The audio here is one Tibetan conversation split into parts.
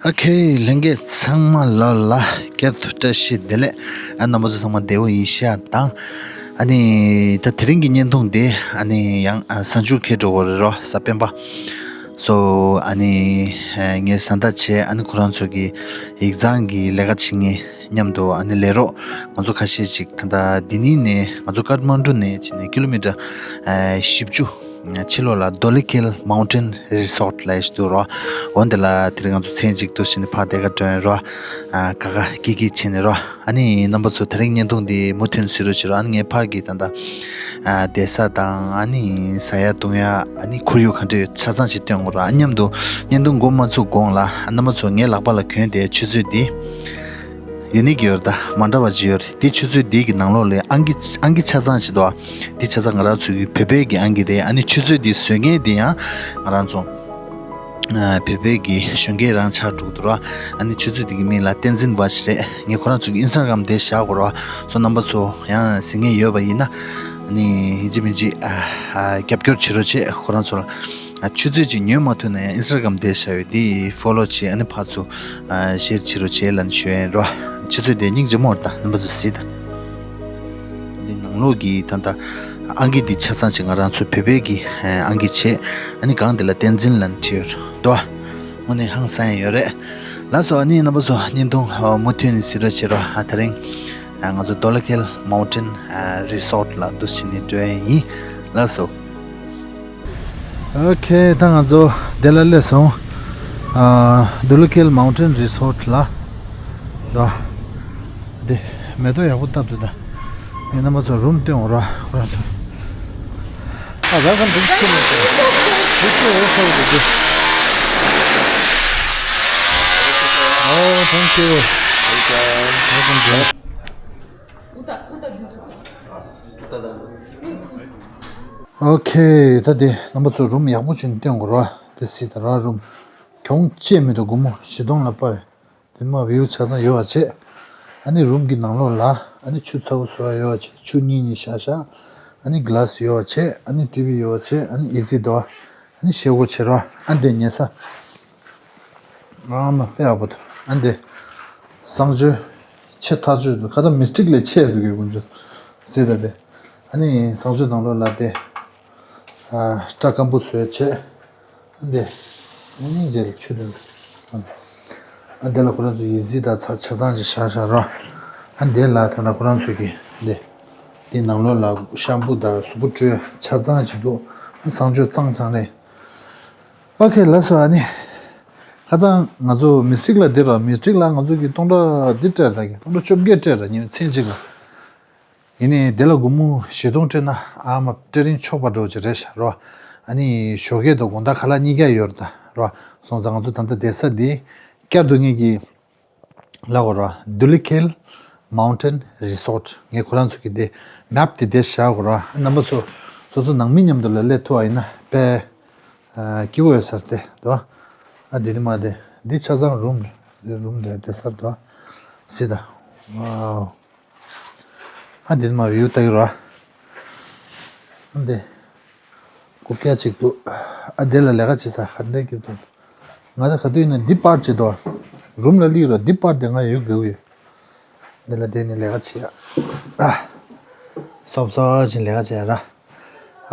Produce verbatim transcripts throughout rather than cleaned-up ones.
ཨོ་ཁེ། ལྷན་རྒྱས་ཚང་མ་ལོ་ལ་བསྐྱར་དུ་བཀྲ་ཤིས་བདེ་ལེགས། ཨ་རྣམ་པ་ཚོ་ཚང་མ་བདེ་པོ་ཡིན་ཤག་དང་། ཨ་ནི་ད་དེ་རིང་གི་བརྙན་ཐུང་དེ་ཨ་ནི་ཡང་ཨ་གཟའ་མཇུག་ཁེལ་འགྲོ་གི་རེད་རོ། གཟའ་སྤེན་པ། སོ་ཨ་ནི་ངས་བཟའ་ཟླ་བྱས། ཨ་ནི་ཁོ་རང་ཚོ་གི་ཡིག་ཚང་གི་ལས་ཀ་བྱེད་མཁན་མཉམ་དུ་ཨ་ནི་ལས་རོགས་ང་ཚོ་ཁ་ཤས་ཅིག་ད་ལྟ་འདི་ནས་ནས་ང་ཚོ་ཀཏ་མན་ཌུ་ནས་བྱས་ནས་ཀི་ལོ་མི་ཊར་བཞི་བཅུ་ཕྱི་ལོགས་ལ་Dholikhill Mountain Resort ལབ་ཞིག་འདུག་རོ། འོ་འདི་ལ་དེ་རིང་ང་ཚོ་མཚན་གཅིག་ཏུ་བྱས་ནས་ཕར་དེ་ག་འགྲོ་ཡིན་རོ། ཨ་ཁ་ཁ་སྐྱིད་སྐྱིད་བྱས་ནས་རོ། ཨ་ནི་རྣམ་པ་ཚོ་དེ་རིང་བརྙན་ཐུང་འདི་མུ་མཐུད་གཟིགས་རོགས་བྱེད་རོགས། ཨ་ནི་ངའི་ཕ་གི་ད་ལྟ་ཨ་བསྡད་ས་དང་ཨ་ནི་ཟ་ཡ་བཏུང་ཡ་ཨ་ནི་ཁོར་ཡུག་ག་འདྲ་ཡོད་ཆ་ཚང་ཞིག་སྟོན་དགོས་རོ། ཨ་མཉམ་དུ་བརྙན་ཐུང་འགོ་མ་ཚུགས་གོང་ལ་རྣམ་པ་ཚོ་ངའི་ལག་པ་ལ་གྱོན་བསྡད་ཆུ་ཚོད་འདི་ཡུ་ནིག་ཡོད་རེད། ད་མ་འདྲ་བ་ཅིག་ཡོད་རེད། འདི་ཆུ་ཚོད་འདི་གི་ནང་ལོགས་ལ་ཨང་ཀི་ཨང་ཀི་ཆ་ཚང་ཞིག་འདུག་འདི་ཆ་ཚང་ང་རང་ཚོ་གི་བོད་པའི་གི་ཨང་ཀི་རེད། ཨ་ནི་ཆུ་ཚོད་འདི་བཟོ་མཁན་འདི་ཡང་ང་རང་ཚོ་ཨ་བོད་པའི་གི་གཞོན་སྐྱེས་རང་ཆགས་འགྲོ་གི་འདུག་ར། ཨ་ནི་ཆུ་ཚོད་འདི་གི་མིང་ལ་བསྟན་འཛིན་བ་ཞིག་རེད། ངས་ཁོ་རང་ཚོ་གི་ཨིན་སི་ཊ་གྷ་རམ་དེ་བཞག་གོ་ར། སོ་རྣམ་པ་ཚོ་ཡང་གཟིགས་མཁན་ཡོད་པ་ཡིན་ན་ཨ་ནི་ཡིན་གཅིག་མིན་གཅིག་ཨ་ཨ་རྒྱབ་སྐྱོར་བྱེད་རོགས་བྱེད། ཁོ་རང་ཚོ་ལ་ཨ་ཆུ་ཚོད་ཅིག་ཉོས་མ་ཐུབ་ན་ཡང་ཨིན་སི་ཊ་གྷ་རམ་དེ་བཞག་ཡོད། དེ་ཕོ་ལོ་བྱེད། ཨ་ནི་ཕར་ཚུར་ཨ་ཤེར་བྱེད་རོགས་བྱེད་ལབ་ནས་ཞུ་ཡ་ཡིན་རོ། ཆུ་ཚོད་དེ་སྙིང་རྗེ་མོ་རེད། ད་རྣམ་པ་ཚོ་གཟིགས་དང་། འདི་ནང་ལོགས་ཀྱི་ད་ལྟ་ཨང་ཀི་འདི་ཆ་ཚང་ཅིག་ང་རང་ཚོ་བོད་པའི་གི་ཨང་ཀི་བྱས། ཨ་ནི་སྒང་འདི་ལ་བསྟན་འཛིན་ལབ་ནས་བྲིས་ཡོད་རེད་དོ། དངོས་གནས་ཧང་སང་ཡ་ཡོད་རེད། ལགས་སོ། ཨ་ནི་རྣམ་པ་ཚོ་བརྙན་ཐུང་ཨ་མུ་མཐུད་ནས་གཟིགས་རོགས་བྱེད་རོགས། ཨ་དེ་རིང་ཨ་ང་ཚོ་Dholikhill Mountain ཨ་Resort ལ་འདུག་སེ་བྱས་ནས་འགྲོ་ཡ་ཡིན། ལགས་སོ། ཨོ་ཁེ། ད་ང་ཚོ་དེ་ལ་སླེབས་སོང་། ཨ་Dholikhill Mountain Resort ལ། ད་དེ་མེ་ཏོག་ཡག་པོ་བཏབ་འདུག་ད་ངས་རྣམ་པ་ཚོ་རུམ་སྟོན་འོང་ར། ཁོ་རང་ཚོ། ཨ་welcome to the school. This is also the good. Oh, thank you. Welcome. Welcome. ཨོ་ཁེ། ད་དེ་རྣམ་པ་ཚོ་རུམ་ཡག་པོ་བྱུང་སྟོན་དགོས་ར། དེ་སྲིད་ད་ར་རུམ་གྱོང་ཆེ་མི་འདུག་སྒོར་མོ་བཞི་སྟོང་ལ་དཔའ་བའི་དེ་མ་བིའུ་ཆ་ཚང་ཡོད་པ་བྱས། ཨ་ནི་རུམ་གྱི་ནང་ལོགས་ལ་ཨ་ནི་ཆུ་ཚ་པོ་བཟོ་ཡ་ཡོད་པ་བྱས། ཆུ་གཉིས་གཉིས་བཞག་བཞག་ཨ་ནི་གི་ལ་སི་ཡོད་པ་བྱས། ཨ་ནི་ཊི་ཝི་ཡོད་པ་བྱས། ཨ་ནི་ཨེ་སི་འདུག་ཨ་ནི་བཞེས་སྒོ་བྱེད་ར། ཨ་འདི་ཉལ་ས། ཨ་མ་དཔེ་ཡག་པོ་འདུག་ཨ་འདི་གསང་སྤྱོད་ཆེ་ཐག་ཆོད་འདུག་ཁ་ཚ་མི་སི་ཊིག་ལས་ཆེ་འདུག་གི་དགོངས་ཚུལ་ཟེར་ད་དེ། ཨ་ནི་གསང་སྤྱོད་ནང་ལོགས་ལ་དེ་ཨ་སྐྲ་སྐམ་པོ་བཟོས་བྱས། ཨ་འདི་ཨ་ནི་འདི་ལ་ཆུ་འདོན་འདུག་ཨ་འདི་ལ་ཁོ་རང་ཚོ་ཡི་ཟི་དང་ཚ་ཆ་ཚང་ཅིག་བཞག་བཞག་རོ། ཨ་འདི་ལ་ད་ལྟ་ཁོ་རང་ཚོ་གི་འདི་འདི་ནང་ལོགས་ལ་ཤམ་པུ་དང་གཟུགས་པོ་བཀྲུ་ཡ་ཆ་ཚང་ཅིག་འདུག་གསང་སྤྱོད་གཙང་གཙང་རེད། ཨོ་ཁེ། ལགས་སོ། ཨ་ནི་ཁ་སང་ང་ཚོ་མི་སི་ཊིག་ལ་བསྡད་ར། མི་སི་ཊིག་ལ་ང་ཚོ་གི་སྟོང་ཕྲག་འདི་སྤྲད་ད་གི་སྟོང་ཕྲག་བཅོ་བརྒྱད་སྤྲད་ར། ཉིན་མཚན་གཅིག་ལ། ཡིན་ནའི་དེ་ལ་སྒོར་མོ་བཞི་སྟོང་སྤྲད་ན་ཨ་མ་སྤྲད་རིན་ཆོག་པ་འགྲོ་གི་རེད་ཤག་རོ། ཨ་ནི་ཞོགས་ཀས་དང་དགོང་དག་ཁ་ལག་གཉིས་ཀ་ཡོད་རེད་ད་རོ། སོང་ཙང་ང་ཚོ་ད་ལྟ་བསྡད་ས་འདི་བསྐྱར་དུ་ངེད་ཀྱི་ལ་གོ་ར། Dhoolikhel Mountain Resort། ངས་ཁོ་རང་ཚོ་གི་དེ་མེབ་དེ་དེ་བཞག་གོ་ར། རྣམ་པ་ཚོ་སོ་སོ་ནང་མི་མཉམ་དུ་ལ་སླེབས་ཐུབ་པ་ཡིན་ན་དཔེ་ཨ་སྐྱིད་པོ་ཡོད་ས་རེད་དེ་དོ། ཨ་འདི་ནི་མ་དེ་འདི་ཆ་ཚང་རུམ་རེད། འདི་རུམ་དེ་དེ་སར་དོ་སི་ད། ཝའོ། ཨ་འདི་ནི་མ་བིའུ་ལྟ་གི་ར། ཨ་འདི། རྐུབ་བཀྱག་ཅིག་འདུག་ཨ་འདི་ལ་ལས་ཀ་བྱེད་ས་ཧ་འདྲེ་སྐྱིད་འདུག་ང་ད་ག་དུས་ཡིན་ན་འདི་པར་བྱེད་དོ། རུམ་ལ་སླེབས་རོགས། འདི་པར་དེ་ང་ཡོད་དགོས་ཡོད། འདི་ལ་བསྡད་ནས་ལས་ཀ་བྱེད་ཡ་ར། སོབ་སོབ་ཅིག་ལས་ཀ་བྱེད་ཡ་ར།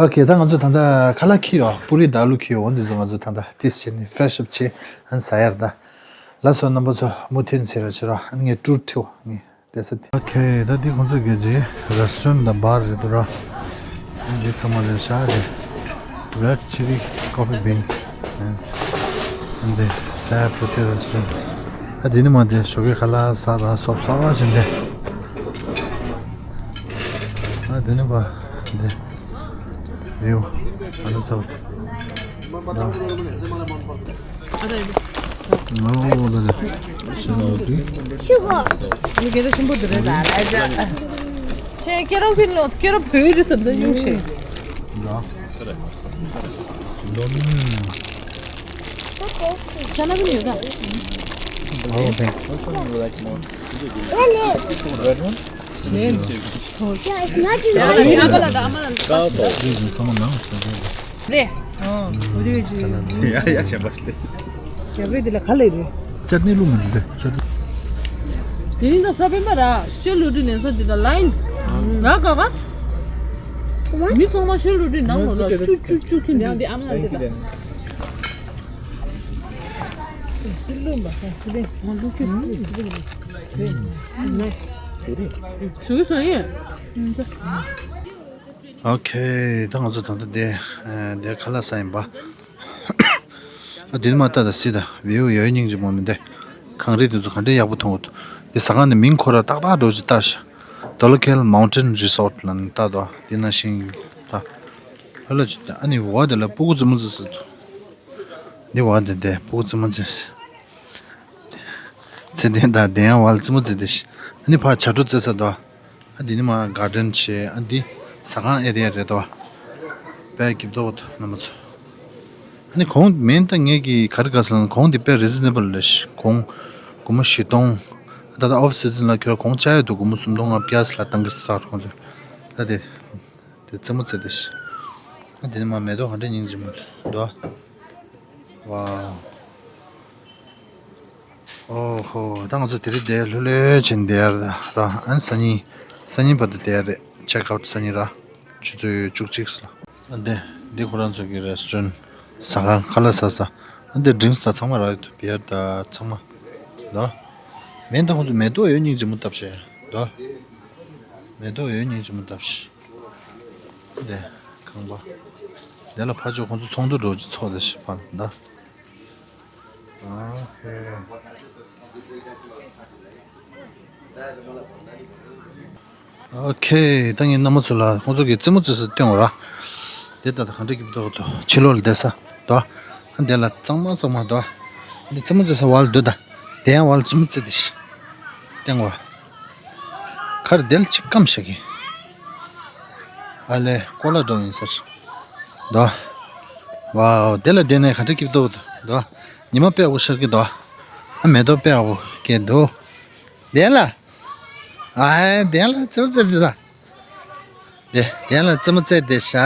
ཨོ་ཁེ། ད་ང་ཚོ་ད་ལྟ་ཁ་ལག་ཁྱེར་ཡོད། པུ་རི་དང་ཨ་ལུ་ཁྱེར་ཡོད། འོ་འདི་ཚོ་ང་ཚོ་ད་ལྟ་ཏིས་བྱས་ནས་ཕེ་རེ་ཤི་ཨབ་བྱས་ཨ་ནི་ཟ་ཡ་ར་ད། ལགས་སོ། རྣམ་པ་ཚོ་མུ་མཐུད་ནས་གཟིགས་རོགས་བྱེད་རོགས། ཨ་ནི་ངས་ཊུར་ཁྲིད་འོང་ངས། བསྡད་ས་དེ། ཨོ་ཁེ། ད་འདི་ཁོང་ཚོ་གི་ཅིག་རེ་སི་ཊོ་རན་དང་བར་རེད་འདུག་ར། འདི་ཚང་མ་ལས་བཞག་རེད། Red Chilli Coffee Beans། འདི་ཟ་ཡ་ཕོ་ཊི་རེ་སི་ཊོ་རན། ཨ་འདི་ནི་མ་དེ་ཞོགས་ཀའི་ཁ་ལག་ཟ་ར་སོབ་སོབ་བྱས་འདི། ཨ་འདི་ནི་པ་འདི། ཡོ། ཨ་ནི་ཚ། ཁྱེད་སྐྱེ་རབས་ཀྱི་ལོ་སྐྱེ་རབས་བོད་རེད་བསམ་ས་ཡོང་ཤེས། ཆ་ན་བི་ཡོད་ད། ཞེས། ཨ་མ་ལ་ད་ཨ་མ་ལ་ད། རེད། ཨོ་བོ་དེ་ཅི། ཡ་ཡ་ཞེན་པ་ཞིག་རྒྱབ་རེད། དེ་ལ་ག་ལེ་རེད། ཅར་ནི་བླུགས་མི་འདུག་སྟེ། ཅར་ནི། དེ་རིང་ད་ས་པཎ་པ་ར་ཤེལ་ལུ་ཏི་ནན་ས་འདི་ད་ལ་ཡིན། ར་ག་ག་མི་ཚང་མ་ཤེལ་ལུ་ཏི་ནང་ལོ་ར་ཅུ་ཅུ་ཅུ་ཁྱིམ་འདི། ཞུ་གི་ཚང་ཡིན། ཨོ་ཁེ། ད་ང་ཚོ་ད་ལྟ་དེ་དེ་ཁ་ལག་ཟ་ཡིན་པ། ཨ་དེ་ནི་མ་ལྟ་ད་སི་ད་བེའུ་ཡོད་སྙིང་རྗེ་མོ་མི་འདུག་གངས་རི་དེ་ཚོ་ག་འདྲ་ཡག་པོ་མཐོང་གི་འདུག་འདི་ཟ་ཁང་ནི་མིང་ཁོ་ར་ཏག་ཏག་འགྲོ་ཅིག་ལྟ་ཤག Dolakal Mountain Resort ལ་ནི་ལྟ་དོ། དེ་ན་ཤིང་ད་ཧ་ལ་ཅིག་ཨ་ནི་འོ་དེ་ལ་སྤུ་གུ་རྩེད་མོ་རྩེ་ས་འདུག་འདི་འོ་དེ་དེ་སྤུ་གུ་རྩེད་མོ་རྩེ། ཚེ་བརྟན་དང་བདེ་ཡང་བ་ལ་རྩེད་མོ་རྩེ་དེ་ཤི། ཨ་ནི་ཕར་བྱ་སྒྲོ་རྩེ་ས་དོ། ཨ་འདི་ནི་མ་གར་ཌེན་བྱས། ཨ་འདི་ཟ་ཁང་ཨེ་རི་ཡ་རེད་དོ། དཔེ་སྐྱིད་པོ་འདུག་རྣམ་པ་ཚོ། ཨ་ནི་གོང་མིན་ད་ངས་ཀྱི་ག་རེ་ག་ཟེར་ན་གོང་འདི་དཔེ་རི་ཛི་ནེ་བལ་རེད་ཤག་གོང་སྒོར་མོ་བཞི་སྟོང་། ད་ལྟ་ཨོཕ་སི་ཛན་ལ་ཁྱོད་གོང་ཆག་ཡོད་འདུག་སྒོར་མོ་སུམ་སྟོང་ལྔ་བརྒྱ་ལ་བཏང་གི་ས་ཁོང་ཚོས། ད་དེ་དེ་རྩེད་མོ་རྩེ་དེ་ཤི། ཨ་འདི་ནི་མ་མེ་ཏོག་ག་འདྲ་སྙིང་རྗེ་མོ་འདུག་ཝའོ། ཨོ་ཧོ། ད་ང་ཚོ་དེ་རིང་དེ་ལྷོད་ལྷོད་བྱས་ནས་བསྡད་ཡ་ར། ཨ་ནི་སང་ཉིན་སང་ཉིན་བར་དུ་བསྡད་ཡ་རེད། ཅེག་ཨའུཊ་སང་ཉིན་ར། ཆུ་ཚོད་བཅུ་གཅིག་ལ། ཨ་འདི་འདི་ཁོ་རང་ཚོ་གི་རེ་སི་ཊོ་རན་ཟ་ཁང་ཁ་ལག་ཟ་ས། ཨ་འདི་ཌི་རིང་སི་ད་ཚང་མ་རག་ཡོད་འདུག་བི་ཡར་ད་ཚང་མ་ལ། མེ་ད་ཁོང་ཚོ་མེ་ཏོག་ཡོད་སྙིང་རྗེ་མོ་བཏབ་བྱས་ད། མེ་ཏོག་ཡོད་སྙིང་རྗེ་མོ་བཏབ་བྱས། འདི་ཁང་པ། འདི་ལ་ཕར་ཕྱོགས་ཁོང་ཚོ་ཚོགས་འདུ་འགྲོ་རྒྱུ་ཚོགས་དེ་ཤི་ཕ་ལ་འདའ། ཨོ་ཁེ། ཨོ་ཁེ། ད་ངས་རྣམ་པ་ཚོ་ལ་ཁོང་ཚོ་གི་རྩེད་མོ་རྩེ་ས་སྟོན་འོ་ར། དེ་ལྟ་ད་གང་འདྲ་གི་འདུག་འདུག་ཕྱི་ལོགས་ལ་བསྡད་ས་འདུག་འདི་ལ་གཙང་མ་གཙང་མ་འདུག་འདི་རྩེད་མོ་རྩེ་ས་བ་ལ་འདུག་ད་དེ་ཡང་བ་ལ་རྩེད་མོ་རྩེ་དེ་ཤི། སྟེང་བ། ཁར་དེ་ལ་ཅིག་སྐམ་ཤག་གི། ཨ་ལེ་ཀོ་ལ་འགྲོ་ཡིན་ཟེར། འདུག་ཝའོ། དེ་ལ་བསྡད་ནས་ག་འདྲ་སྐྱིད་པོ་འདུག་འདུག་ཉི་མ་དཔེ་ཡག་པོ་ཤར་གི་འདུག་ཨ་མེ་ཏོག་དཔེ་ཡག་པོ་སྐྱེས་འདུག་དེ་ལ། ཨ་དེ་ལ་རྩེད་མོ་རྩེ་དེ་ད། དེ་དེ་ལ་རྩེད་མོ་རྩེ་དེ་ཤག་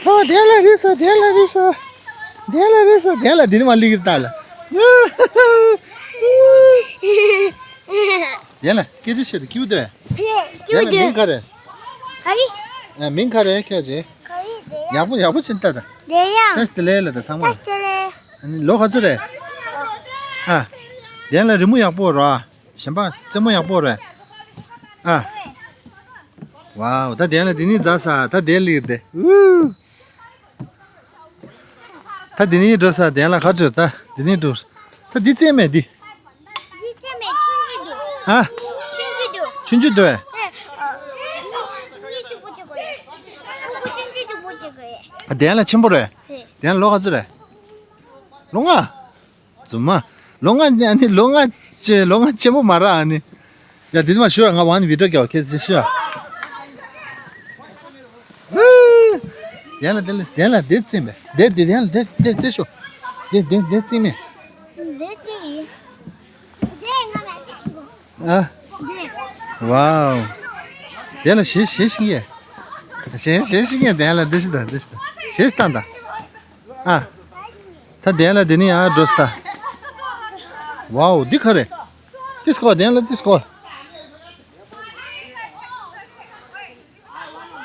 ཨོ་དེ་ལ་རེད་ས། དེ་ལ་རེད་ས། དེ་ལ་རེད་ས། དེ་ལ་འདི་ནི་མ་ལིག་རེད་ད་ལ། དེ་ལ་སྐད་ཆ་བཤད་དེ་ཁྱིའུ་དེ། དེ་ལ་མིང་ག་རེད། ཨ་མིང་ག་རེད་ཁྱོད་ཀྱི། ཡག་པོ་ཡག་པོ་ཕྱིན་ལྟ་ད། བཀྲ་ཤིས་བདེ་ལེགས་ལ་ད་ཚང་མ། ཨ་ནི་ལོ་ག་ཚོད་རེད། ཨ་དེ་ལ་རི་མོ་ཡག་པོ་རོ། གཞན་པ་རྩེད་མོ་ཡག་པོ་རེད། ཨ། ཝའོ། ད་དེ་ལ་དེ་ནི་ཛ་ས་ད་དེ་ལིར་དེ། ཨུ། ད་དེ་ནི་འགྲོ་ས་དེ་ལ་ཁ་ཅིག་ད་དེ་ནི་འགྲོ། ད་འདི་རྩེད་མེད་འདི། འདི་རྩེད་མེད་ཆུང་ཆུང་འདུག་ཧ། ཆུང་ཆུང་འདུག་ཆུང་ཆུང་འདུག་ཨེ། གཉིས་གཅིག་པོ་གཅིག་གོ་རེད། ཆུང་ཆུང་གཅིག་པོ་གཅིག་གོ་རེད། དེ་ལ་ཆེན་པོ་རེད། དེ་ལ་ལོ་ག་ཚོད་རེད། ལོ་ལྔ། རྫུན་མ། ལོ་ལྔ་ཨ་ནི་ལོ་ལྔ་ཆེ་ལོ་ལྔ་ཆེན་པོ་མ་རག་ཨ་ནི། ཡ་འདི་མ་ཞུ་ང་ཝང་བི་ཌིའོ་རྒྱག་ཁྱེད་ཅི་ཤི་ཡ། ཡན་ལ་དེ་ལ་ཡན་ལ་དེ་རྩིས་མེད་དེ་དེ་ཡན་ལ་དེ་དེ་དེ་ཤོ། དེ་དེ་དེ་རྩིས་མེད། དེ་རྩིས་ཡིན། དེ་ང་མ་རྩིས་གོ། ཨ། དེ། ཝའོ། དེ་ལ་ཞེ་ཞེ་ཤི་ཡ། ཞེ་ཞེ་ཤི་ཡ་དེ་ལ་དེ་ཤི་ད་དེ་ཤི་ད་ཞེ་ཤི་ད་ད། ཨ། ད་དེ་ལ་དེ་ནི་ཨ་འགྲོ་སི་ད། ཝའོ་འདི་ག་རེད། ཏིས་ཀོ་དེ་ལ་ཏིས་ཀོ།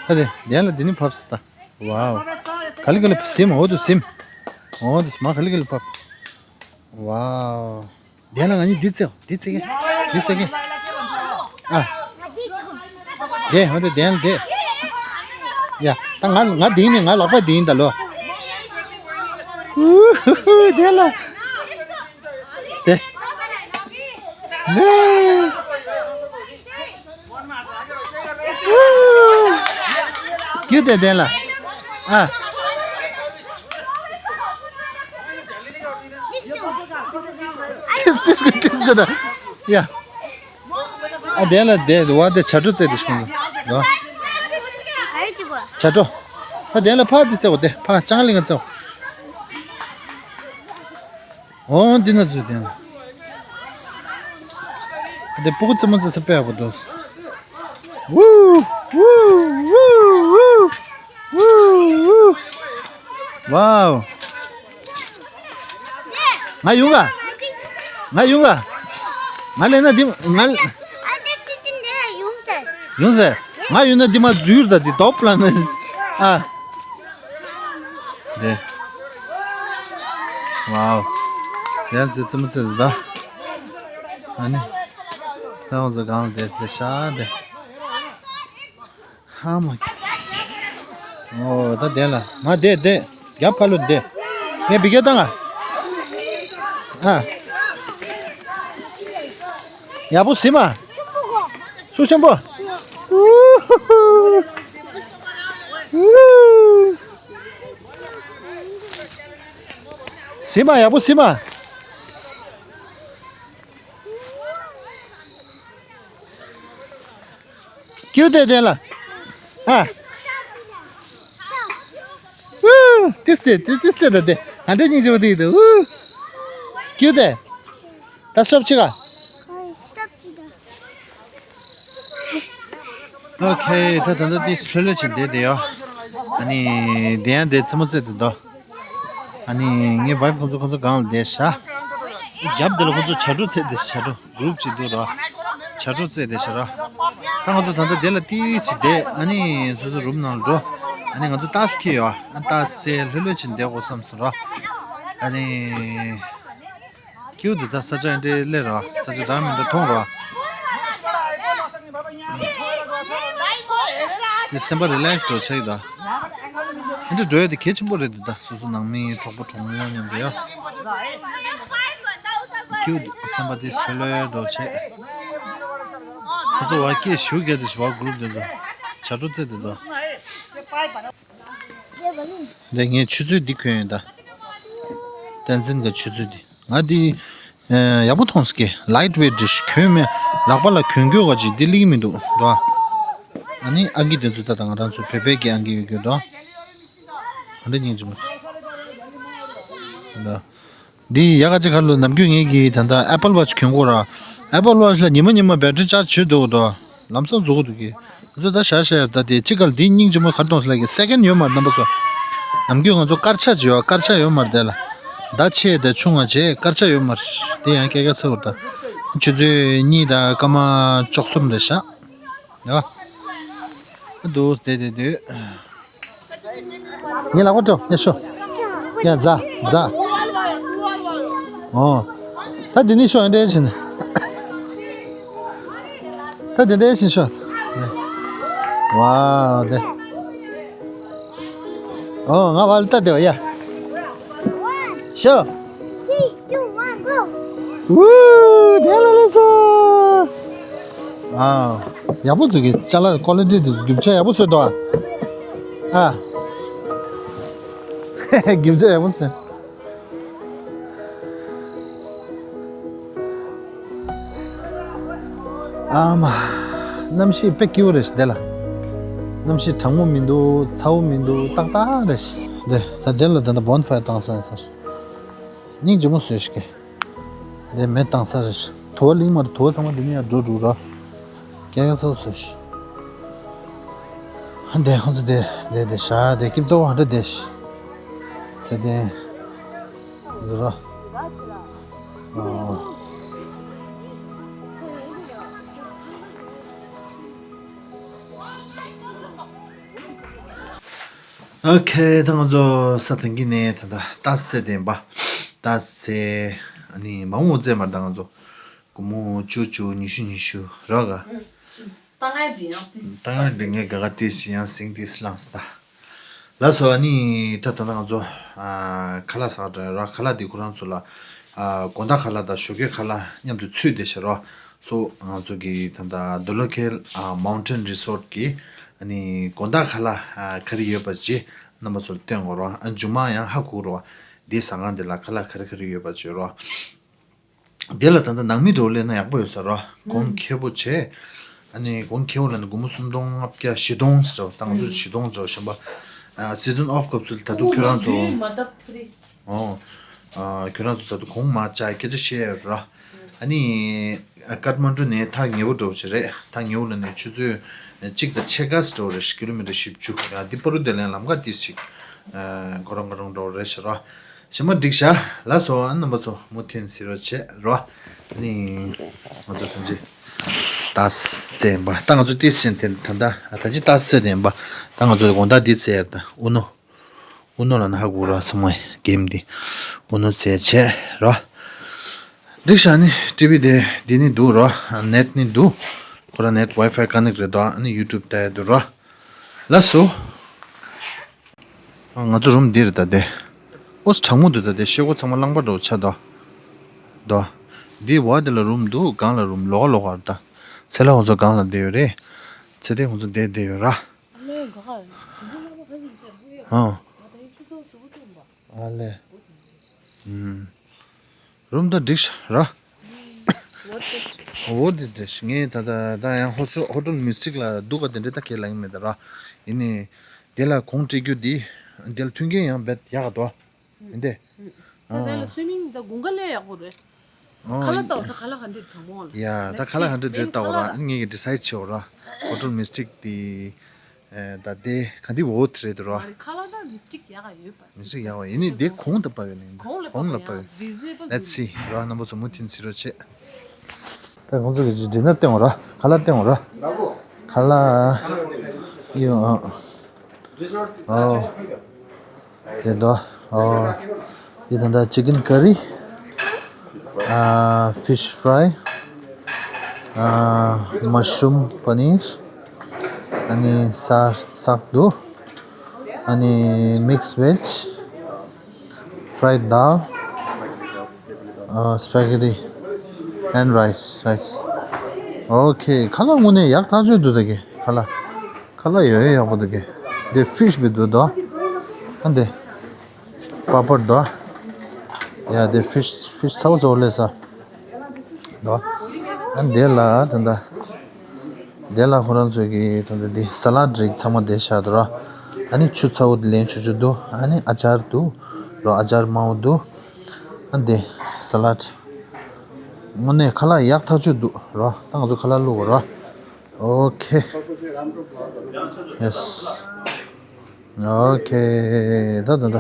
ད་དེ་དེ་ལ་དེ་ནི་ཕབ་སི་ད། ཝའོ། ག་ལི་ག་ལི་སིམ་འོ་དུ་སིམ། འོ་དུ་མ་ག་ལི་ག་ལི་ཕབ། ཝའོ། དེ་ལ་ང་གཉིས་འདི་རྩེ་འདི་རྩེ་གེ་འདི་རྩེ་གེ་ཨ། དེ་འོ་དེ་དེ་ལ་དེ། ཡ་ད་ང་ང་དེ་ཡིན་མིན་ང་ལག་པ་དེ་ཡིན་ད་ལོ། ཨུ་ཧུ་ཧུ་དེ་ལ། དེ། ནེ། ཨུ། ཀྱུ་དེ་དེ་ལ། ཨ། ཏིས་ཏིས་ཀུ་ཏིས་ཀུ་ད། ཡ། ཨ་དེ་ལ་དེ་བ་དེ་བྱ་སྒྲོ་རྩེ་དེ་ཤོང་གི། བྱ་སྒྲོ། ཨ་དེ་ལ་ཕ་དེ་རྩེ་བ་དེ་ཕ་ཅང་ལི་ང་རྩེ་བ། འོ་འདི་ན་ཚུད་དེ་ན། དེ་སྤུ་གུ་རྩེད་མོ་རྩེ་ས་དཔེ་ཡག་པོ་འདུག་ཝུ། ཝུ། ཝུ། ཝུ། ཝའོ། ང་ཡོང་ག་ང་ཡོང་ག་ང་ལས་ན་འདི་ང་ཨ་ཅེ་ཅི་ཏི་འདི་ལ་ཡོང་ཟེར། ཡོང་ཟེར། ང་ཡོང་ན་འདི་མ་འཛུལ་ད་འདི་དོབ་ལ་ན། ཨ། འདི། ཝའོ། ཡར་ཙི་ཙི་མ་ཙི་ཟི་ད། ཨ་ནི། ད་འོ་ཟི་གང་ལ་དེ་དེ་ཤ་དེ། ཧ་མ། ཨོ་ད་དེ་ལ་མ་དེ་དེ། རྒྱབ་ཁ་ལོ་དེ། ངས་བི་ཀེ་བཏང་ང་། ཨ། ཡག་པོ་ཟིན་མ། ཤུགས་ཆེན་པོ། ཟིན་མ་ཡག་པོ་ཟིན་མ། ཀྱུ་ཏེ་དེ་ལ། ཨ། ཨུ། ཏིས་ཏེ་ཏིས་ཏིས་ཏེ་ད་དེ། ཨ་འདྲ་སྙིང་རྗེ་པོ་དེ་ཡིན་དུ། ཨུ། ཀྱུ་ཏེ། ད་སྟོབ་ཆེ་ག་ཨོ་ཁེ། ད་ད་ད་ཏིས་ལྷོད་ལྷོད་ཅིག་བསྡད་དེ་ཡོ། ཨ་ནི་དེ་ཡང་དེ་ཙི་མོ་ཙེ་དེ་དོ། ཨ་ནི་ངའི་བའི་ཁོང་ཚོ་ཁོང་ཚོ་གང་ལ་བསྡད་ཤག་རྒྱབ་དེ་ལ་ཁོང་ཚོ་བྱ་སྒྲོ་ཙེ་དེ་བྱ་སྒྲོ། གུ་རུབ་ཅིག་འདུག་ར། བྱ་སྒྲོ་རྩེ་དེ་བྱ་ར། ད་ང་ཚོ་ད་ལྟ་དེ་ལ་ཏིས་ཅིག་བསྡད། ཨ་ནི་སོ་སོ་རུམ་ནང་ལ་འགྲོ། ཨ་ནི་ང་ཚོ་ཏཱས་ཁེ་ཡོད། ཨ་ཏཱས་ཟེ་ལྷོད་ལྷོད་ཅིག་བསྡད་དགོས་བསམ་སོང་ར། ཨ་ནི། ཁྱེའུ་འདི་ད་ས་ཆ་འདི་སླེབས་ར། ས་ཆ་འདྲ་མི་འདྲ་མཐོང་ར། འདི་སེམས་པ་རི་ལེགས་འགྲོ་ཆགས་ཡོད་ད། འདི་འདྲ་འགྲོ་ཡ་དེ་གལ་ཆེན་པོ་རེད་འདི་ད། སོ་སོ་ནང་མི་གྲོགས་པོ་གྲོགས་མོ་མཉམ་དུ་ཡ། ཁྱེའུ་འདི་སེམས་པ་དེ་ལྷོད་ལྷོད་འགྲོ་བྱེད། ཁོ་ཚོ་བ་སྐད་ཞུ་རྒྱག་དེ་ཞུ་བ་གུ་རུབ་དེ་ཚོ་བྱ་སྒྲོ་རྩེ་དེ་ཚོ། འདི་ངས་ཆུ་ཚོད་འདི་གོན་ཡོད་ད། བསྟན་འཛིན་གྱི་ཆུ་ཚོད་འདི། ང་འདི། ཨ། ཡག་པོ་མཐོང་སི་ཀེ། ལའིཊ་ཝེཊ་རེད་ཤག་གོན་མེད། ལག་པ་ལ་གྱོན་གྱོན་ག་ཅིག་འདི་ལིག་མི་འདུག་འདུག་ཨ། ཨ་ནི་ཨང་ཀི་འདི་ཚོ་ད་ད་ང་རང་ཚོ་བོད་པའི་གི་ཨང་ཀི་ཡོད་གྱོད་འདུག་ཨ། ང་འདི་སྙིང་རྗེ་མོ། འདི་ཡག་ག་ཅིག་ག་ལོ་ནམ་རྒྱུན་ངེད་ཀྱི་ད་ད་ཨེ་པལ་ཝ་ཆི་གྱོན་གོ་ར། ཨེ་པལ་ཝ་ཆི་ལ་ཉི་མ་ཉི་མ་བེ་ཊི་རི་ཅཱར་ཇི་བྱེད་འདུག་འདུག་ཨ། ལམ་སང་བཟོ་གི་འདུག་གི། ང་ཚོ་ད་ཤར་ཤར་ད་དེ་གཅིག་གར་འདི་སྙིང་རྗེ་མོ་གར་གཏོང་སི་ལ་གི་སེ་ཀེན་ཡོད་མ་རེད་རྣམ་པ་ཚོ། ནམ་རྒྱུན་ང་ཚོ་དཀར་ཆ་ཅིག་ཡོད། དཀར་ཆ་ཡོད་མ་རེད་དེ་ལ། ད་ཆེ་དེ་ཆུང་བ་བྱས་དཀར་ཆ་ཡོད་མ་རེད། དེ་ཡང་སྐད་ཆ་ཚ་བོར་ད། ཆུ་ཚོད་གཉིས་དང་སྐར་མ་བཅུ་གསུམ་རེད་ཤག་ཡ། འདུག་བསྡད་བསྡད་སྡོད། ངའི་ལག་པ་སྤྲོ་ཡ་ཤོ། ཡ་ཛ་ཛ། ཨོ། ད་འདི་ནས་ཤོ་ཡ་འདྲ་བྱས་ནས། ད་འདི་འདྲ་བྱས་ཤོ། ཝའོ་དེ། ཨོ་ང་བ་ལ་ལྟ་དེ་བ་ཡ། ཤོ། ཝུ། དེ་ལ་ལ་སོ། ཨ། ཡག་པོ་འདུག་གི། ཅ་ལག་ཀོ་ལི་ཊི་དེ་ཚོ་རྒྱུ་ཆ་ཡག་པོ་བཟོས་འདུག་ཨ། ཨ། རྒྱུ་ཆ་ཡག་པོ་བཟོས། ཨ་མ། གནམ་གཤིས་དཔེ་སྐྱིད་པོ་རེད་ཤག་དེ་ལ། གནམ་གཤིས་གྲང་མོ་མི་འདུག་ཚ་བོ་མི་འདུག་ཏག་ཏག་རེད་ཤག་དེ་ད་དེ་ལ་ད་ལྟ་བོན་ཕ་ཡར་བཏང་ས་ཡིན་ས་ཤག་སྙིང་རྗེ་མོ་བཟོས་ཤག་དེ་མེ་བཏང་ས་རེད། དུ་བ་ལིང་མ་རེད། དུ་བ་ཚང་མ་འདི་ནས་ཡར་འགྲོ་འགྲོ་ར། སྐྱེ་རྒ་ཚོ་བཟོས་ཤག་ཧ་འདས་ཁོ་ཚོ་དེ་དེ་དེ་ཤ་དེ་སྐྱིབས་ཏོ་ཧ་འདྲ་དེ་ཤག་ཚེ་དེ་འགྲོ་ར། ཨོ། ཨོ་ཁེ། ད་ང་ཚོ་ས་དང་གི་ནས་ད་ད་ཏཱ་སེ་དེ་ཡིན་པ། ཏཱ་སེ། ཨ་ནི་མ་འོངས་བཙས་མར་ད་ང་ཚོ་སྒོར་མོ་བཅུ་བཅུ་ཉི་ཤུ་ཉི་ཤུ་རག་ག་ད་ང་འདི་ཡང་ཏིས། ད་ང་འདི་ངས་ག་ག་ཏིས་ཡང་སིང་ཏིས་ལངས་ད། ལགས་སོ། ཨ་ནི་ད་ད་ང་ཚོ་ཨ་ཁ་ལག་ཟ་ག་འགྲོ་ཡ་ར། ཁ་ལག་འདི་ཁོ་རང་ཚོ་ལ་ཨ་དགོང་དག་ཁ་ལག་དང་ཞོགས་ཀའི་ཁ་ལག་མཉམ་དུ་ཚུད་བསྡད་ཤག་ར། སོ་ང་ཚོ་གི་ད་ད་ཌོ་ལ་ཁེལ་ཨ་མའུན་ཊེན་རི་སོརཊ་གི་ཨ་ནི་དགོང་དག་ཁ་ལག་ཨ་ག་རེ་ཡོད་པ་ཅིག་རྣམ་པ་ཚོར་སྟོན་དགོས་ར། ཨ་མཇུག་མ་ཡང་ཧ་གོ་ར། འདི་ཟ་ཁང་འདི་ལ་ཁ་ལག་ག་རེ་ག་རེ་ཡོད་པ་ཅིག་ར། དེ་ལ་ད་ལྟ་ནང་མི་འགྲོ་སླེབས་ན་ཡག་པོ་ཡོད་ས་ར། གོང་ཁེ་པོ་བྱས། ཨ་ནི་གོང་ཁེ་པོ་ལ་ནི་སྒོར་མོ་སུམ་སྟོང་ལྔ་བརྒྱ་བཞི་སྟོང་ཟེར་བ། ད་ང་ཚོ་བཞི་སྟོང་ཟེར་བ་གཞན་པ། ཨ་སི་ཛན་ཨོཕ་སྐབས་སུ་ད་དུང་ཁྱོད་རང་ཚོ། ཨོ། ཨ་ཁྱོད་རང་ཚོ་ད་དུང་གོང་མ་ཅག་སྐད་ཆ་བཤད་ཡོད་ར། ཨ་ནི་ཀ་ཐ་མན་ཌུ་ནས་ཐག་ཉེ་པོ་འགྲོ་བ་ཞིག་རེད། ཐག་ཉེ་པོ་ལ་ནི་ཆུ་ཚོད་གཅིག་དང་ཕྱེད་ཀ་ཙམ་འགྲོ་བ་རེད། ཀི་ལོ་མི་ཊར་བཞི་བཅུ། ཡ་འདི་པ་རུ་དེ་ལན་ལམ་ཁ་ཏིས་ཅིག་ཁོ་རང་ཁོ་རང་འགྲོ་བ་རེད་ཤག་ར། ཞི་མ་འགྲིག་ཤག་ལགས་སོ། ཨ་རྣམ་པ་ཚོ་མུ་མཐུད་གཟིགས་རོགས་བྱེད་རོགས། ནི་ང་ཚོ་ད་ཅི་ཏག་ཙམ་ཡིན་པ། ད་ང་ཚོ་ཏིས་ཅན་དེ་ད་ད་ད་ཅི་ཏག་ཙམ་དེ་ཡིན་པ། ད་ང་ཚོ་དགོང་དག་འདི་རྩེ་ཡར་ད་ཨུ་ནོ། ཨུ་ནོ་ལ་ན་ཧ་གོ་ར་ཚང་མ་གེམ་འདི། ཨུ་ནོ་རྩེ་བྱེད་རོགས། འགྲིག་ཤག་ནི་ཊི་ཝི་དེ་འདི་ནི་འདུག་རོགས། ནེཊ་ནི་འདུག་ཁོ་ར་ནེཊ་ཝའི་ཕའི་ཀ་ནེག་རེད་དོ། ཨ་ནི་ཡུ་ཊུབ་ལྟ་ཡ་འདུག་རོགས། ལགས་སོ། ང་ཚོ་རུམ་འདིར་ད་དེ། ཨོ་གྲང་མོ་འདུག་ད་དེ། ཤེལ་སྒོ་ཚང་མ་རླངས་པ་འདྲ་བོ་ཆགས་འདུག་འདུག་འདི་བ་དེ་ལ་རུམ་འདུག་སྒང་ལ་རུམ་ལོགས་ཀ་ལོགས་ཀ་རེད་ད། ཚེ་ལྷ་ཁོང་ཚོ་སྒང་ལ་བསྡད་ཡོད་རེད། ཚེ་བརྟན་ཁོང་ཚོ་འདིར་བསྡད་ཡོད་ར། ཨ་ལས། ཨ་ལས། ཨུམ། རུམ་ད་འགྲིག་ཤག་ར། འོ་དེ་དེ་ངས་ད་ད་ད་ཡང་ཧོ་སི་ཧོ་ཊེལ་མིས་ཊིག་ལ་འདུག་ག་དེ་འདྲ་ད་ཁས་ལེན་མེད་ད་ར། ཡིན་ནའི་དེ་ལ་གོང་སྤྲད་རྒྱུ་དེ། དེ་ལ་མཐུན་རྐྱེན་ཡང་རྦད་ཡག་ག་འདུག་ཡིན་ཏེ། ད་དེ་ལ་སུའི་མིང་ད་དགུན་ཁ་ལས་ཡག་པོ་རེད། ཁ་ལག་ལྟ་བ་ད་ཁ་ལག་ག་འདྲས་དྲང་མོ་ལ། ཡ་ད་ཁ་ལག་ག་འདྲས་འདྲས་ལྟ་བ་ར། ངས་ཀྱི་ཌི་སའིཌ་བྱེད་འོ་ར། ཧོ་ཊེལ་མིས་ཊིག་དེ། ད་དེ་ག་འདི་འོ་དེ་རེད་དོ་ར། ཁ་ལག་ད་མིས་ཊིག་ཡག་ག་ཡོད་པ། མིས་ཊིག་ཡག་པ་ཡིན་ནི་དེ་གོང་དུ་སྤར་བའི་ནི། གོང་ལ་སྤར་བའི། Let's see ར། རྣམ་པ་ཚོ་མུ་མཐུད་གཟིགས་རོགས་བྱེད། ད་ཁོང་ཚོ་གི་ཌི་ནར་སྟེང་འོ་ར། ཁ་ལག་སྟེང་འོ་ར། ཁ་ལག་ཡོ། ཨོ། དེ་འདུག་ཨོ། དེ་ད་ལྟ་ཅི་ཀིན་ཀ་རི། ཨ་ཕིཤ་ཕ་རའི། ཨ་མ་ཤུམ་པ་ནིར། ཨ་ནི་ས་སག་འདུག་ཨ་ནི་མིག་སི་ཝེཇ། ཕ་རའེཌ་དཱལ། ཨ་སྤེ་གྷེ་ཊི་ཨེན་རའིས། རའིས། ཨོ་ཁེ། ཁ་ལག་དངོས་གནས་ཡག་ཐག་ཆོད་འདུག་ད་གི་ཁ་ལག་ཁ་ལག་ཡོད་ཡོད་ཡག་པོ་འདུག་གི། དེ་ཕིཤ་བི་འདུག་དོ། ཨ་འདི། པ་པར་དོ། ཡ་དེ་ཕིཤ་ཕིཤ་ཚ་བོ་ཚ་བོ་སླེབས་ས། དོ། ཨ་འདི་ལ་ད་ལྟ། དེ་ལ་ཁོ་རང་ཚོས་ཀྱི་ད་ལྟ་འདི་ས་ལཱཌ་རིགས་ཚང་མ་དེ་བཞག་འདུག་ར། ཨ་ནི་ཆུ་ཚ་བོ་དེ་ལེན་ཆོག་ཆོག་འདུག་ཨ་ནི་ཨ་ཅར་འདུག་རོ། ཨ་ཅར་དམར་པོ་འདུག་ཨ་འདི་ས་ལཱཌ། དངོས་གནས་ཁ་ལག་ཡག་ཐག་ཆོད་འདུག་རོ། ད་ང་ཚོ་ཁ་ལག་བླུག་རོ། ཨོ་ཁེ། ཡེ་སི། ཨོ་ཁེ། ད་ད་ད།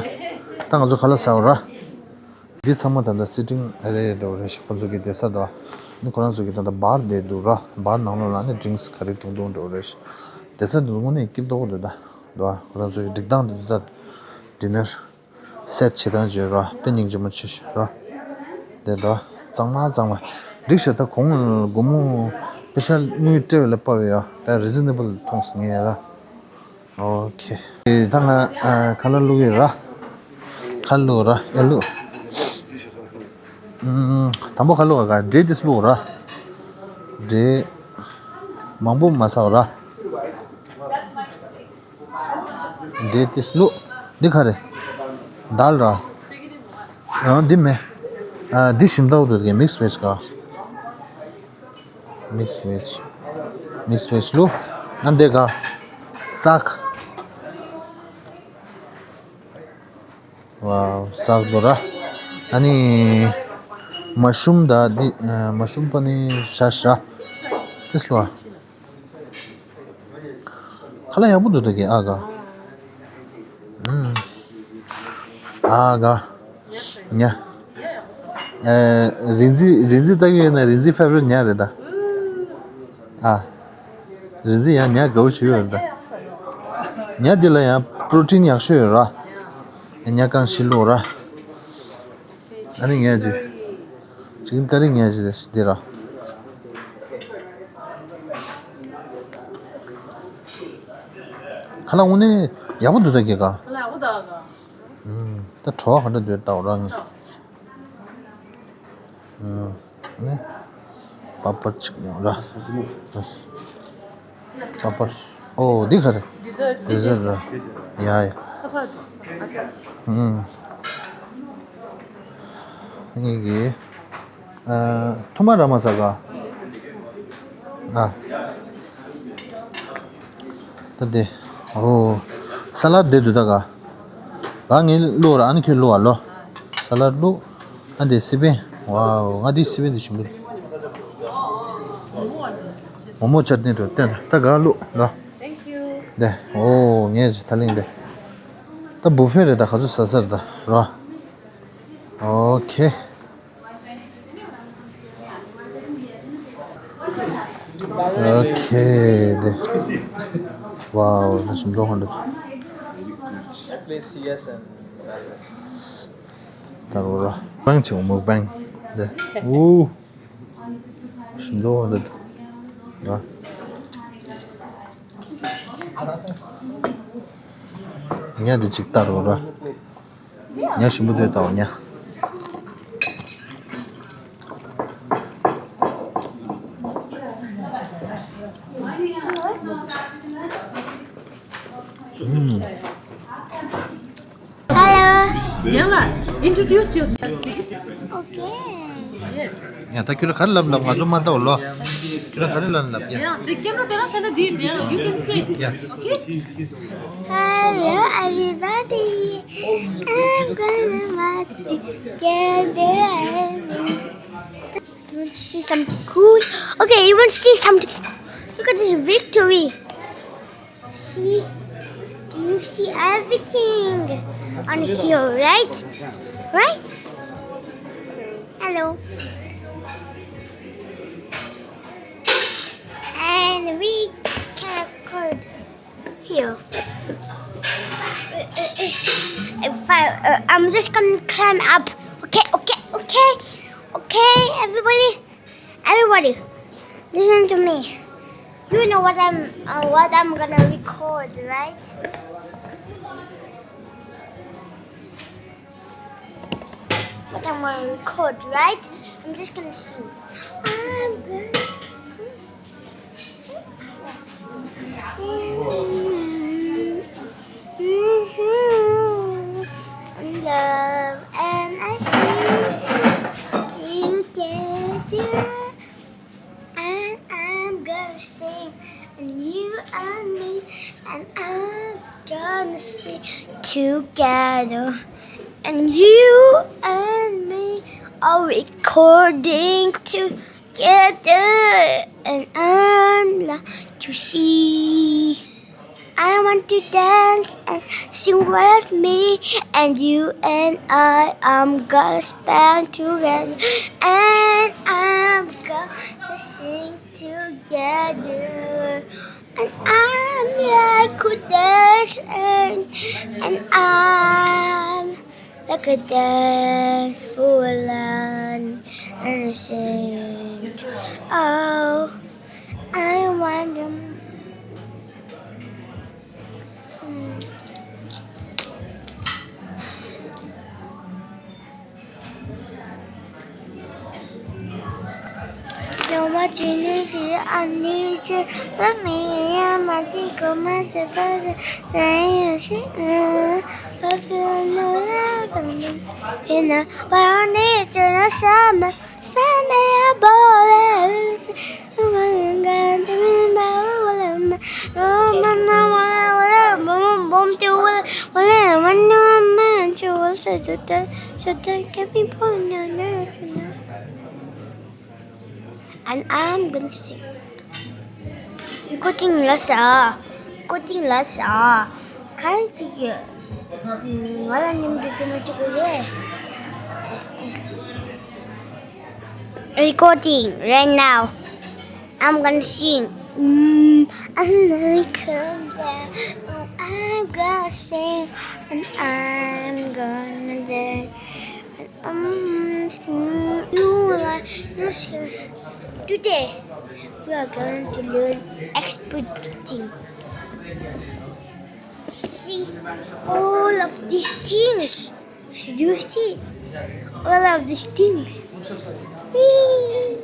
ད་ང་ཚོ་ཁ་ལག་ཟ་འོ་ར། འདི་ཚང་མ་ད་ལྟ་སི་ཊིང་ཨེ་རི་ཡ་འདྲ་བོ་རེད་ཤག་ཁོ་ཚོ་གི་བསྡད་ས་དང་། ནི་ཁོ་རང་ཚོ་གི་ད་ལྟ་བར་བསྡད་འདུག་ར། བར་ནང་ལོགས་ལ་ནི་ཌི་རིང་སི་ག་རེ་བཏུང་བཏུང་འདྲ་བོ་རེད་ཤག་བསྡད་ས་འདི་ཚོ་དངོས་གནས་སྐྱིད་མདོག་འདུག་ད། འདུག་ཨ། ཁོ་རང་ཚོ་གི་སྒྲིག་སྟངས་འདི་ཚོ་ད། ཌི་ནར་སེཊ་བྱེད་སྟངས་བརྗོད་ར། དཔེ་སྙིང་རྗེ་མོ་ཆེ་ཤག་ར། འདི་འདུག་ཨ། གཙང་མ་གཙང་མ། འགྲིག་ཤག་ད་གོང་སྒོར་མོ་པེ་ཤ་དངུལ་སྤྲད་པ་ལ་དཔག་པའི་ཡ་ད་རི་ཛི་ནེ་བལ་མཐོང་སོང་ངས་ར། ཨོ་ཁེ། ཨེ་ད་ང་ཨ་ཁ་ལག་བླུག་གི་ར། ཁ་ལག་བླུག་ར། ཨེ་བླུག་ཨུམ། དང་པོ་ཁ་ལག་ག་འབྲས་དེ་བླུག་ར། འབྲས་མང་པོ་མ་ཟ་ར། འབྲས་དེ་བླུག་འདི་ག་རེ། དཱལ་ར། ཨ་འདི་མེད། ཨ་འདི་ཞིམ་ཐག་འདུག་གི། མིག་སི་ཝེཇ་ག་མིག་སི་ཝེཇ། མིག་སི་ཝེཇ་བླུག་ཨ་འདི་ག་སག་ཝའོ། སག་འདུག་ར། ཨ་ནི་མ་ཤུམ་ད་འདི། ཨ་མ་ཤུམ་པ་ནི་ཤ་ཤ། དེ་བླུག་ཨ། ཁ་ལག་ཡག་པོ་འདུག་ད་གི། ཨ་ག་ཨུམ། ཨ་ག་ཉ། ཨེ་རིན་ཙི་རིན་ཙི་ལྟ་གི་ཡོད་ན་རིན་ཙི་ཕེ་བ་རེཊ་ཉ་རེད་ད། ཨ། རིན་ཙི་ཡང་ཉ་དགའ་བོ་ཞིག་ཡོད་རེད་ད། ཉ་འདི་ལ་ཡང་པྲོ་ཊིན་ཡག་ཤོས་ཡོད་ར། ཉ་རྐང་བཞི་བླུག་ར། ཨ་ནི་ངས་ཅི། ཅིག་ཀ་རི་ངས་ཅི་འདི་ར། ཁ་ལག་དངོས་གནས་ཡག་པོ་འདུག་ད་གི་ག་ཁ་ལག་ཡག་པོ་འདུག་ག་ཨུམ། ད་བྲོ་བ་ག་འདྲ་འདུག་ལྟ་འོ་ར་ངས། ཨུམ། ཨ་ནི། པ་པར་ཅིག་ཡོང་ར། པ་པར། ཨོ་འདི་ག་རེ། ཌི་ཟར་ཊི། ཌི་ཟར་ཊི་ར། ཡ་ཡ། ཨུམ། ངེད་ཀྱིས། ཨ། ཐུ་མ་ར་མ་ཟ་ག་ཨ། ད་དེ། ཨོ། ས་ལཱཌ་དེ་འདུག་ད་ག་ག་ངས་བླུག་ར། ཨ་ནི་ཁྱོད་བླུག་ཨ་ལོ། ས་ལཱཌ་བླུག་ཨ་འདི་སི་པན། ཝའོ། ང་འདི་སི་པན་འདི་ཞིམ་པོ། མོག་མོག་ཅཊ་ནི་འགྲོ་བསྟན་ད་ག་བླུག་ལོ། དེ། ཨོ་ངས་ད་ལིང་དེ། ད་བུ་ཕེ་རེད་ད། ག་ཚོད་ཟ་ཟེར་ད་ར། Okay. Okay. དེ། Wow, ན་ཞིམ་མདོག་ཧོན་འདུག་ད་རོ་ར། མུག་བང་ཆེ་མུག་བང་། དེ། ཨུ། ཞིམ་མདོག་ཧོན་འདུག་ང་། ཉ་དེ་ཅིག་ལྟ་རོ་ར། ཉ་ཞིམ་པོ་དེ་ལྟ་བ་ཉ། ཨུམ། Hello. Yalla, introduce yourself, please. Okay. Yes. ཡ་ད་ཁྱོད་ར་ག་རེ་ལབ་ལབ་ང་ཚོ་མ་ལྟ་བ་ལོ། ཁྱོད་ར་ག་རེ་ལབ་ལབ་ཡ། Yeah, the camera there, Shana Dean, yeah, you can say. Yeah. Okay? Hello, everybody. I'm gonna watch together. You want to see something cool? Okay, you want to see something? Look at this victory. See, you see everything on here, right? Right? Hello. And we can record here. If I, uh, I'm just gonna climb up. Okay, okay, okay, okay, everybody. Everybody, listen to me. You know what I'm, uh, what I'm gonna record, right? What I'm gonna record, right? I'm just gonna sing. I'm gonna. Love and I sing together, and I'm gonna sing, and you and me, and I'm gonna sing together, and you and me are recording together, and I'm glad to see. I want to dance and sing with me, and you and I, I'm gonna spend together, and I'm gonna sing together, and I'm like a dance, and, and I'm like a dance for an innocent. Oh, I want to. ཡོང་བ་ཇི་ནི་དེ་ཨ་ནི་ཅི་བ་མི་ཡ་མ་ཅི་གོ་མ་ཅི་པ་ཅི་ཟ་ཡ་ཤི་ཨ་བ་ཕི་ནོ་ལ་གམ་ཡིན་ན་བ་ནི་ཅི་ན་ཤ་མ། And I'm gonna sing. Recording ལ་ས། Recording ལ་ས། གང་ཞིག་ཡོད། ང་ལ་མཉམ་དུ་བྱེད་མ་བྱེད་དགོས་རེད། Recording right now. I'm gonna sing. Mm, I'm gonna come down. Oh, I'm gonna sing. And I'm gonna dance. Um, mm, you like, you should. Today, we are going to learn exporting. See, all of these things. Did you see all of these things? Whee!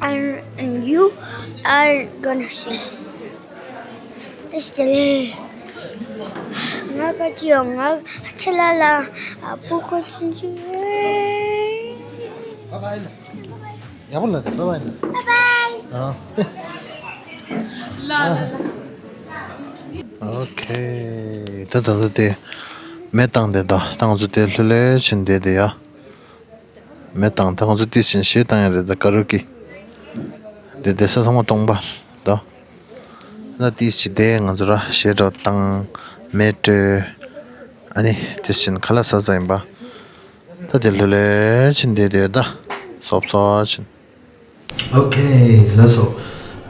And, and you are gonna sing. Let's play. ང་ག་ཅི་ཡོང་ང་ཆེ་ལ་ལ་ཨ་པུ་ཀོ་ཅི་ཅི། Bye bye. ཡག་པོ་ལ་དེ་bye bye ལ། Bye bye. ཨ། ལ་ལ་ལ། ཨོ་ཁེ། ད་ད་ད་དེ་མེ་བཏང་དེ་ད་ད་ང་ཚོ་དེ་ལྷོད་ལྷོད་བྱིན་དེ་དེ་ཡ། མེ་བཏང་ད་ང་ཚོ་དེ་བྱིན་ཞེས་བཏང་ཡ་རེད་ད་ཀ་རོ་ཀི། དེ་དེ་ས་ཚང་མ་སྟོང་པ་ད། ད་དེ་ཞི་དེ་ང་ཚོ་ར་ཞེ་དྲག་བཏང་མེ་སྤྲོད། ཨ་ནི་དེ་བཞིན་ཁ་ལག་ཟ་ཟ་ཡིན་པ། ད་དེ་ལྷོད་ལྷོད་ཕྱིན་བསྡད་དེ་ད་སོབ་སོབ་ཕྱིན། ཨོ་ཁེ། ལགས་སོ།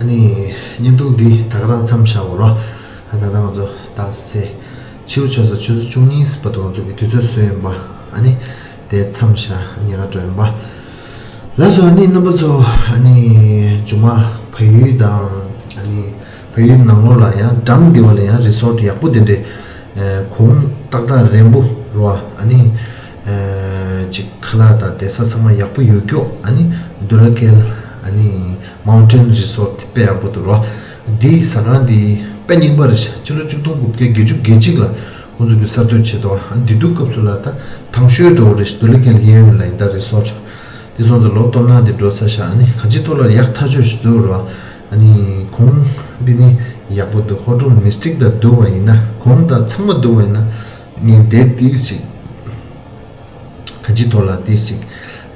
ཨ་ནི་བརྙན་ཐུང་འདི་ད་ག་རང་མཚམས་བཞག་འོ་རོ། ཨ་ད་ལྟ་ང་ཚོ་ད་སེ་ཕྱི་དྲོ་ཆུ་ཚོད་བཅུ་གཉིས་བར་དུ་ང་ཚོ་གི་དུས་ཚོད་བཟོས་ཡིན་པ། ཨ་ནི་དེ་མཚམས་བཞག་ཉེ་ག་འགྲོ་ཡིན་པ། ལགས་སོ། ཨ་ནི་རྣམ་པ་ཚོ། ཨ་ནི་མཇུག་མ་བལ་ཡུལ་དང་ཨ་ནི་བལ་ཡུལ་ནང་ལོགས་ལ་ཡང་འགྲམ་འདི་བ་ལ་ཡང་རི་སོར་ཊི་ཡག་པོ་དེ་འདྲས། ཨ་གོང་ཏག་ཏག་རན་པོ་རོ། ཨ་ནི་ཨ་ཅིག་ཁ་ལག་དང་བསྡད་ས་ཚང་མ་ཡག་པོ་ཡོད་ཀྱོག་ཨ་ནི་དུ་ལ་ཀེལ་ཨ་ནི་མའུན་ཊེན་རི་སོར་ཊི་དཔེ་ཡག་པོ་འདུག་རོ། འདི་ཟ་ཁང་འདི་དཔེ་རྙིང་པ་རེད་ཤག་ཕྱི་ལོ་ཆིག་སྟོང་དགུ་བརྒྱ་བརྒྱད་ཅུ་གྱ་གཅིག་ལ་ཁོང་ཚོ་གིས་གསར་གཏོད་བྱས་འདུག་ཨ་འདི་དུས་སྐབས་སུ་ལ་ད་དྭངས་ཤོས་འགྲོ་བ་རེད་ཤག་དུ་ལ་ཀེལ་གཡས་གཡོན་ལ་ཡིན་ད་རི་སོར་ཊི། དེ་སོང་ཙང་ལོ་སྟོང་ནང་དེ་འགྲོ་ཚར་ཤག་ཨ་ནི་གང་ཅིའི་ཐོག་ལ་ཡག་ཐག་ཆོད་ཞིག་འདུག་རོ། ཨ་ནི་གོང་འདི་ནི་ཡག་པོ་འདུག་ཧོ་ཀྲུང་མི་སི་ཊིག་དང་བསྡུར་བ་ཡིན་ན་གོང་དང་ཚང་མ་བསྡུར་བ་ཡིན་ན་ངས་འདི་ཏིས་ཅིག་གང་ཅིའི་ཐོག་ལ་ཏིས་ཅིག་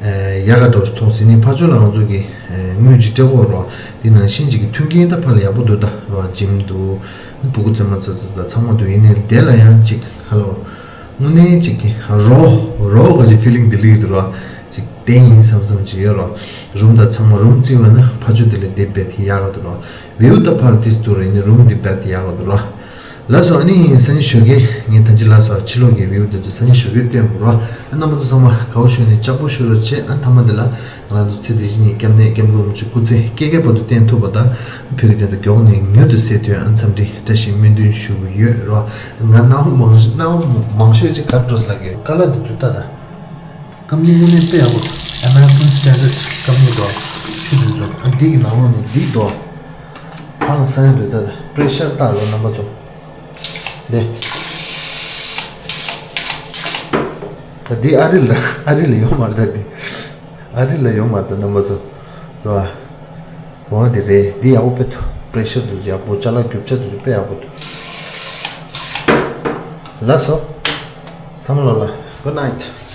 ཨ་ཡག་ག་འགྲོ་ཞིག་མཐོང་ཟིན་ནི་ཕར་ཕྱོགས་ལ་ང་ཚོ་གི་ཨ་དངུལ་ཅིག་སྤྲད་དགོས་རོ། དེ་ནང་བཞིན་ཅིག་གི་མཐུན་རྐྱེན་ད་ཕར་ལ་ཡག་པོ་འདུག་ད་རོ། ཇིམ་འདུག་ཕྲུ་གུ་རྩེད་མོ་རྩེ་ས་ད་ཚང་མ་འདུག་ཡིན་ནའི་དེ་ལ་ཡང་ཅིག་ཧ་ལོ། དངོས་གནས་ཅིག་གི་རོ་རོ་ག་ཅིག་ཕི་ལིང་དེ་ལུས་འདུག་རོ། ཅིག་བསྡད་ཡིན་བསམ་བསམ་ཅིག་ཡོད་རོ། རུམ་དང་ཚང་མ་རུམ་བརྩིས་པ་ན་ཕར་ཕྱོགས་དེ་ལ་དེ་རྦད་དེ་ཡག་ག་འདུག་རོ། བེའུ་ད་ཕར་ཏིས་འདུག་རོ། ཡིན་ནའི་རུམ་དེ་རྦད་དེ་ཡག་ག་འདུག་རོ། ལགས་སོ། ཨ་ནི་སང་ཉིན་ཞོགས་ཀས་ངས་ད་ཅི་ལགས་སོ་ཕྱི་ལོགས་ཀྱི་བེའུ་དེ་ཚོ་སང་ཉིན་ཞོགས་ཀས་སྟོན་དགོས་རོ། ཨ་རྣམ་པ་ཚོ་ཚང་མ་དགའ་བོ་ཞུ་ནས་ལྕགས་པོ་ཞུ་རོགས་བྱེད། ཨ་མཐའ་མ་དེ་ལ་ང་རང་ཚོ་ཚེ་འདི་ཕྱི་གཉིས་སྐྱབས་གནས་སྐྱབས་མགོན་རིན་པོ་ཆེ་སྐུ་ཚེ་བསྐལ་བརྒྱའི་བར་དུ་བརྟན་ཐུབ་པ་དང་བོད་ཀྱི་དོན་དུ་མགྱོགས་ནས་མྱུར་དུ་སེལ་ཐུབ་ཡ་འཚམས་འདྲི་བཀྲ་ཤིས་སྨོན་འདུན་ཞུ་གི་ཡོད་རོ། ང་རྣ་བ་མང་རྣ་བ་མང་ཤོས་ཅིག་གར་འགྲོ་ས་ལ་གི་ཀ་ལ་འདི་ཚོ་ལྟ་ད། སྐམ་ནི་དངོས་གནས་དཔེ་ཡག་པོ། American Standard སྐམ་ནི་འདུག་ཆུ་འདི་ཚོ་ཨ་འདི་གི་ནང་ལོགས་ནས་འདི་འདུག་ཕངས་སེ་འདུག་ད་ད་པེ་རེ་ཤར་བཏང་རོགས་རྣམ་པ་ཚོ། འདི། ད་འདི་ཨ་རི་ལ་ཨ་རི་ལ་ཡོད་མ་རེད་ད་འདི། ཨ་རི་ལ་ཡོད་མ་རེད་ད་རྣམ་པ་ཚོ། རོ་ཨ། འོ་འདི་རེད། འདི་ཡག་པོ་དཔེ་ཐུབ། པེ་རེ་ཤར་འདི་ཚོ་ཡག་པོ། ཅ་ལག་རྒྱུ་ཆ་འདི་ཚོ་དཔེ་ཡག་པོ་འདུག་ལགས་སོ། ཚང་མ་ལོ་ལ་Good night.